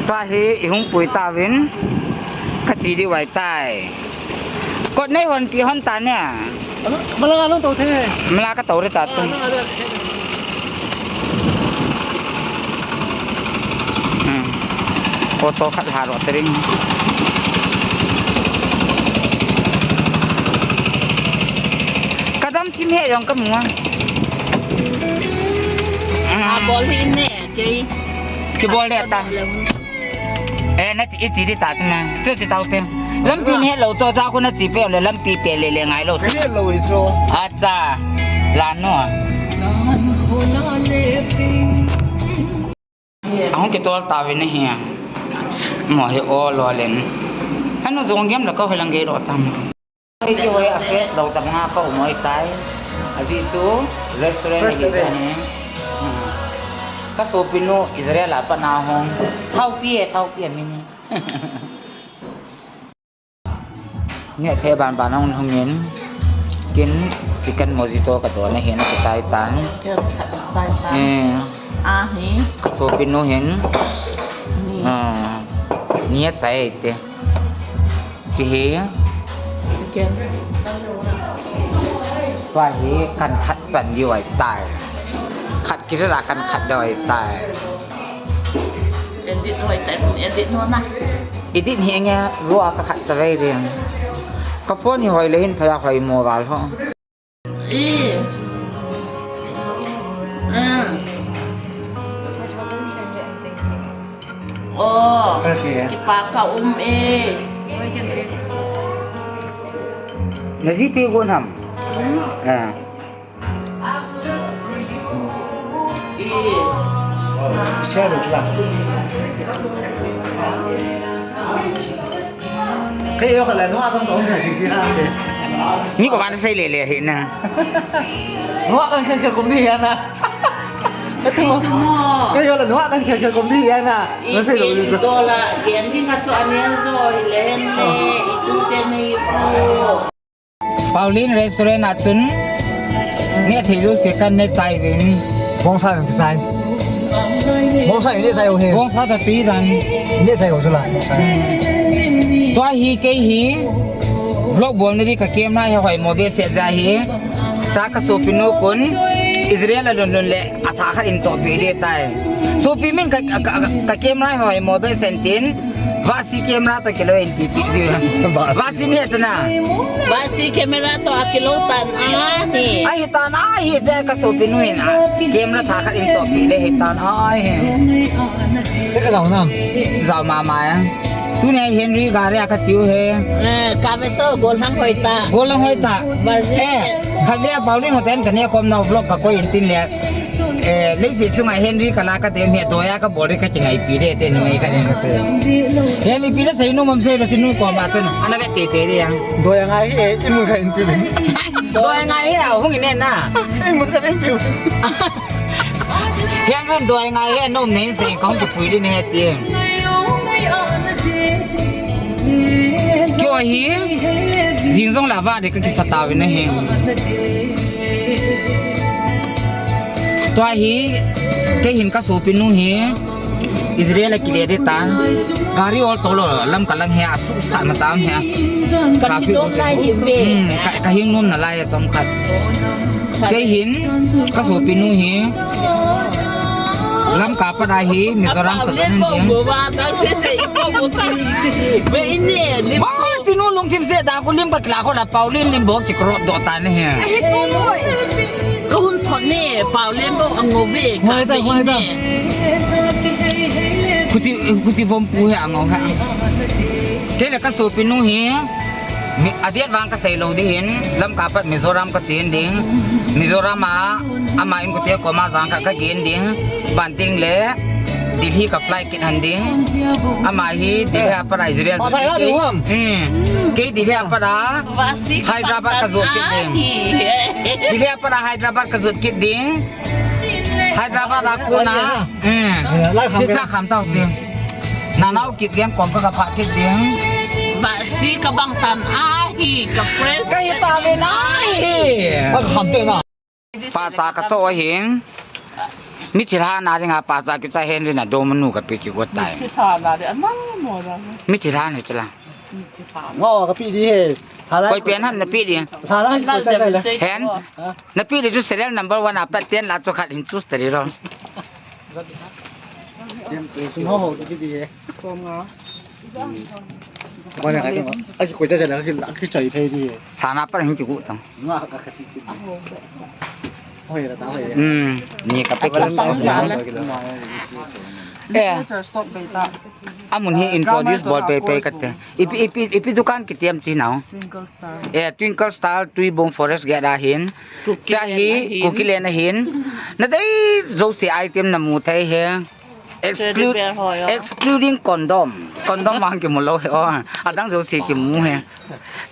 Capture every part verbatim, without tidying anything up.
Tua hi i hung pui tauvin, ka che diu ahitai. Kot nei honpi hon ta ne. Malang along tou the. Malang ka tou re ta tu. Hmm. Auto khat ha ro tering. Ka dam thim he jong ka mu a. A bol hi ne, kei. Kibol le ta. Eh, na che, i che di ta chu ma. Chu che tau te. Lampi ne lo to cha ko na che pe le lampi pe le le ngai lo. Pe le lo i chu. Acha. La no. Ahung kitol tauvin ahi. Mo hi o lo len. Hanu jong gem la ka hoilang gei lo tam. Hei kihoi a fresh lou tabang a ka um ahitai. Ajeh chu restaurant ahi. Hmm. Ka sopinu Israel a pat na hung. Thaopi e, thaopi e mini. Neh thei ban ban hung hung in. Kin chicken mojito ka don ahin, ka chai tan. Ka chai tan. Eh. Ahi. Ka sopinu hin. Ni. Ah. Ni a chai te. Chi hi. Chicken. Tua hi kan khat pan diu ahitai. Khat kira kan khat diu ahitai. Edit hoi tai, edit no na. Edit hi nge lua ka khat chavei ring. Ka phone hi hoi le hin phaya hoi mo val ho. Eh. Mm. Oh. Okay. Kipa ka um e. Na GPay gon ham? Hmm? Ah. Eh. Share lo chula. Kei yo ka le no a tong tong na ji ji ha ke. Ni ko ban sei le le hi na. No a kan khen khen kum ni ya na. Kei yo le no a kan khen khen kum ni ya na. No sei lo ju. Dollar gen ding a chu a neo jo hi le hen le i tu te nei pu. Pauline Restaurant a chun neh thei jouse kan neh chai uvin. Bongsa kan kichai. Bongsa neh chai u hi. Bongsa ta tui dan. Neh chai u chu la. Tua hi kei hi vlog bol na di ka camera hi hoi mo behseh jeh hi. Cha ka sopinu kun Israel a lhun lhun le a tha khat in chohpeh ding tai. Sopi min ka, ka, ka, ka camera hi hoi mo behseh tin. Vasi camera to kilo in pi pi ji. Vasi. Vasi ni tu na. Vasi camera to a kilo tan ahi. Ahi tan ahi je ka sopinu hin a. Camera tha khat in chohpeh le hi tan ahi. Te ka jao nam. Jao mama ya. Tuni Henry gari a ka chiu he. Eh, ka ve to gol hang hoi ta. Gol hang hoi ta. Vasi. Eh, ka ve Pauline hotel ka ne kom na vlog ka koi in tin le. Eh, leiset chunga Henry kala ka tem hi doya ka bol ri ka kingai pi de te ni mai ka ni. Henry pi de sei nu mam sei da chinu ko ma chen. Ana ve te te ri yang. Doya ngai hi, i mun ka in pi. Doya ngai hi, a hung ne na. I mun ka in pi. Henry doya ngai hi, nom nei sei ka hung ki pui ri ne he ti. Kio hi, jing jong la va de ka kisa tauvin ahi. Tua hi, kei hin ka sopinu hi, Israel a kile ding tan. Gari ol to lo, lam ka lang hi a suhsah na tam hi a. Ka thi dom lai hi ve. Hmm, ka, ka hing nom na lai a chom khat. Kei hin, ka sopinu hi, Lamka pat a hi, Mizoram ka don hin. Ba, chinu lungthim se da ku lim ka kila ko la Pauline lim bo ki kro do ta ne he. Ka hun thot ne, Pauline bo a ngo ve. Hoi ta, hoi ta. Kuti, kuti vom pu he a ngo he. Kei le ka sopinu hi, mi, a diet vang ka sei lo ding hin, Lamka pat Mizoram ka chen ding. Mizoram a, ama in kute koma jang khat ka gen ding. Ban ding le, Delhi ka fly kit han ding. Ama hi Delhi a pat a Israel. Hmm. Kei Delhi a pat a Hyderabad ka jot kit ding. Delhi a pat a Hyderabad ka jot kit ding. Hyderabad a kona. Hmm. Lai kham. Chicha kham tau ding. Nanao kit gen kom ka ka pha kit ding. Ba si ka bang tan ahi, ka press. Ka hi ta le na hi. Ba kham te na. Pa cha ka cho ahin. Mithi lhana dinga pahcha kicha Henry na dom nu kape kigot tai. Mithi lhana di anang mo da. Mithi lhana chu la. Mithi lhana. Ngo kape di he. Koi pen ham nape di. Lhana koi cha cha le. Hen. Ha? Nape di chu serial number one a pat ten la chu khat hin choose ta di ro. Sum ho ho kape di he. Koi na ka, a ki koi cha cha na ki, a ki choi phei di. Lhana pat hin kigot tang. Nga ka ka ti ti. Hoi la ta hoi. Hmm, ni kape kila sa. Eh. Stop beta. Amun hi introduce bol pei pei kate. Ipi, ipi, ipi dukan kiti ham chi nau. Twinkle Star. Eh, Twinkle Star, Tuibong Forest gate a hin. Kuki Cha hi, Lane ahin. Kuki Lane ahin. Nadei jouse item namu thei he. Exclu-, Teddy bear ho, yo. Excluding condom. Condom vang kimu lou he, oh. Adang jouse kimu he.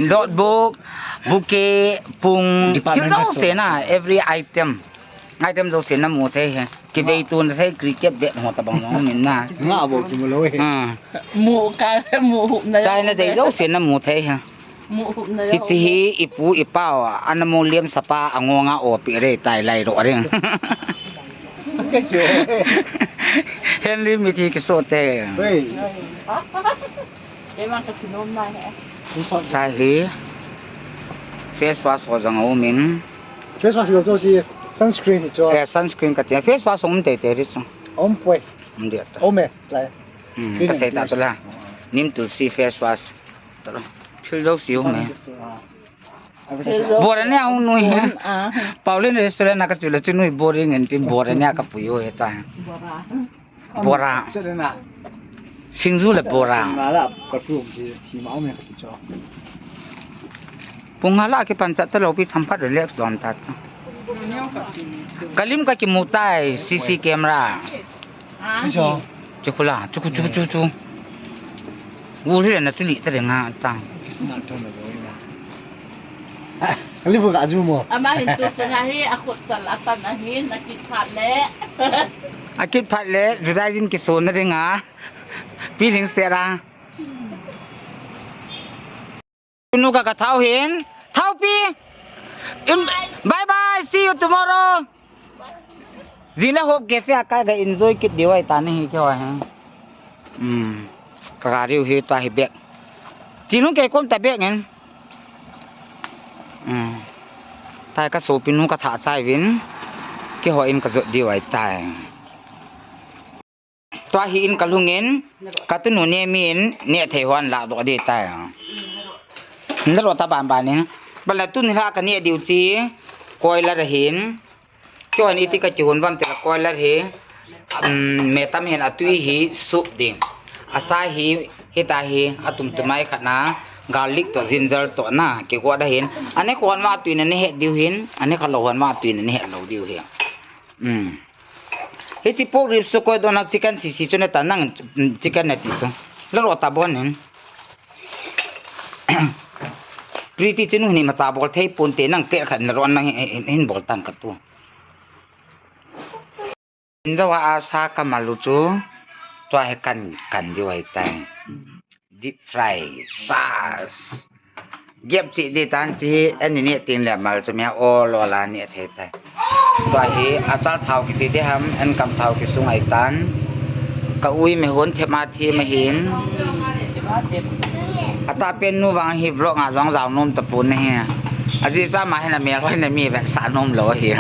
Notebook, bouquet, pung, Department thil jouse store na, every item. Item jouse namu thei he. Kivei tuna thei cricket bat ho tabang jong um in na. Nga bou kimu lou he. Hmm. Mu ka, mu hup na. Chai nadei jouse namu thei he. Mu hup na. Hiche hi ipu ipau, ana mu liam sapa angonga opi re tai lai ro ring. Henry mithi kiso te. Hey. Ema ka chinom na he. Chai hi. Face wash ho jong um in. Face wash lo to si sunscreen hi chu. Eh, sunscreen kati. Face wash um tei tei ri chu. Um poi. Um de ta. Um e, lai. Hmm, Clean and kasei ta clear. Tu la. Neem tulsi face wash. Thil jouse um e. Ah. Thil jouse. Bora nia hung nui. Ah. Paulin restaurant na kachu le chu nui boring in tin bora nia kapui u he ta. Bora. Bora. Chale na. Singju le bora. Nga la ka chu um si, si ma um e ka ti chu. Pung nga la kipan cha ta lou pi tham khat relax dom ta chu. Kalim kakimu tai C C camera. Iso. Chu khu la, chu khu, chu, chu, chu. U ri na chu li ta de nga ta. Smart thon na boi na. Kalim ka ju mo. Ama hin tu chu nga hi, akhut chal atan ahin, akit phat le. Akit phat le, Judaism kiso na de nga. Pi ling se ra. Tunu ka ka thau hin. Thau pi. Im, bye bye. See you tomorrow. Jing le Hope Cafe a ka ga enjoy kit diu ahi ta nahi keiho hin. Hmm. Ka ga riu hi ta hi bek. Chi lung kei kom ta bek ngen. Hmm. Tai ka sopi nu ka tha chai vin. Keiho in ka jot diu ahi tai. Tua hi in ka lhung in, ka tunu ne min, neh thei hon lah doh ding tai. Na lo ta ban ban in. Bala tun hi la ka neh diu chi, koilar ahin. Keiho in iti ka kihon vam ti la koilar hi. Um, metam hin atui hi sup ding. Asa hi, hita hi, atum tumai khat na, garlic to ginger to na, kigot ahin. Ane ko hon ma tui na ne het diu hin, ane ka lo hon ma tui na ne het lo diu hin. Um. Hiche pork ribs chu koi dona chicken sisi chu nata nang, mm, chicken nati chu. La ro ta bon in. Pretty chinu hi ni ma cha bol thei pon te nang pe khat na ron nang hin, hin, hin bol tan ka tu. Indowa asa ka malu chu tua he kan, kan diu ahi tai. Deep fry. Sas. Gep chi di tan chi, ani ne ting le mal chu mi a ol ol a ne thei tai. Tua hi, achal thau kiti di ham, an kam thau kisung ahi tan. Ka ui me hon thep ma thi ma hin. Ata pen nu vang hi vlog nga jong jao nom ta pon na hi. Aji cha ma hin a mel hoi na mi vek sa nom lo hi.